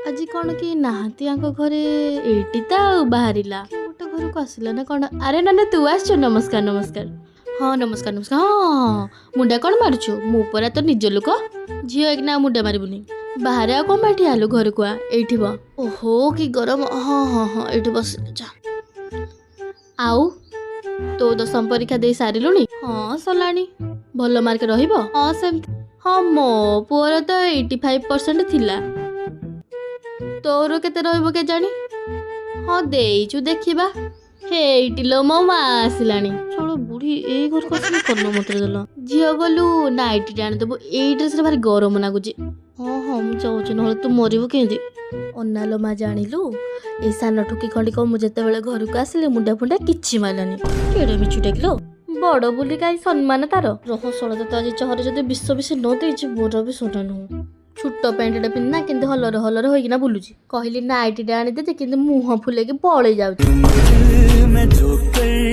ଆଜି କ'ଣ କି ନାହାନ୍ତି ଆଙ୍କ ଘରେ? ଏଇଠି ତ ଆଉ ବାହାରିଲା ଗୋଟେ ଘରକୁ ଆସିଲା ନା କ'ଣ? ଆରେ ନାନା, ତୁ ଆସିଛୁ? ନମସ୍କାର ନମସ୍କାର। ହଁ, ନମସ୍କାର ନମସ୍କାର। ହଁ ହଁ, ମୁଣ୍ଡା କ'ଣ ମାରୁଛୁ? ମୁଁ ପରା ତ ନିଜ ଲୋକ। ଝିଅ ଏକିନା ଆଉ ମୁଣ୍ଡା ମାରିବୁନି ବାହାରେ। ଆଉ କ'ଣ ପାଇଁ ଠିଆ ହେଲୁ? ଘରକୁ ଆ, ଏଇଠି ବ। ଓହୋ, କି ଗରମ! ହଁ ହଁ ହଁ, ଏଇଠି ବସ ଯା। ଆଉ ତୋ ଦଶମ ପରୀକ୍ଷା ଦେଇ ସାରିଲୁଣି? ହଁ, ସରିଲାଣି। ଭଲ ମାର୍କ ରହିବ? ହଁ, ସେମିତି। ହଁ, ମୋ ପୁଅର ତ 85% ଥିଲା, ତୋର କେତେ ରହିବ କେଜାଣି? ହଁ, ଦେଇଛୁ, ଦେଖିବା। ହେଇଟି ଲୋ, ମୋ ମା ଆସିଲାଣି। ଶଳା ବୁଢ଼ୀ ଏଇ ଘରକୁ ଆସିକି କର୍ଣ୍ଣ ମନ୍ତ୍ର ଦେଲ। ଝିଅ, ଗଲୁ ନାଇଟିଟା ଆଣିଦେବୁ, ଏଇ ଡ୍ରେସରେ ଭାରି ଗରମ ଲାଗୁଛି। ହଁ ହଁ, ମୁଁ ଯାଉଛି, ନହେଲେ ତୁ ମରିବୁ କେମିତି? ଅନାଲୋ ମା, ଜାଣିଲୁ, ଏଇ ସାନ ଟୁକି ଖଣ୍ଡିକ ମୁଁ ଯେତେବେଳେ ଘରକୁ ଆସିଲି ମୁଣ୍ଡା ଫୁଣ୍ଡା କିଛି ମାରିଲାନି। କେଡ଼େ ମିଛୁଟା କିଲୋ! ବଡ଼ ବୋଲି କାହିଁ ସମ୍ମାନ ତାର। ରହ ଶଳା, ତତେ ଆଜି ଚହରେ ଯଦି ବିଷ ବିଷ ନ ଦେଇଛି ମୋର ବି ସୁନା ନୁହଁ। ଛୋଟ ପ୍ୟାଣ୍ଟଟା ପିନ୍ଧିନା କିନ୍ତୁ ହଲର ହଲର ହୋଇକିନା ବୁଲୁଛି। କହିଲି ନାଇଟିଟା ଆଣିଦେ ଯେ, କିନ୍ତୁ ମୁହଁ ଫୁଲେଇକି ପଳେଇ ଯାଉଛି। मैं जो कर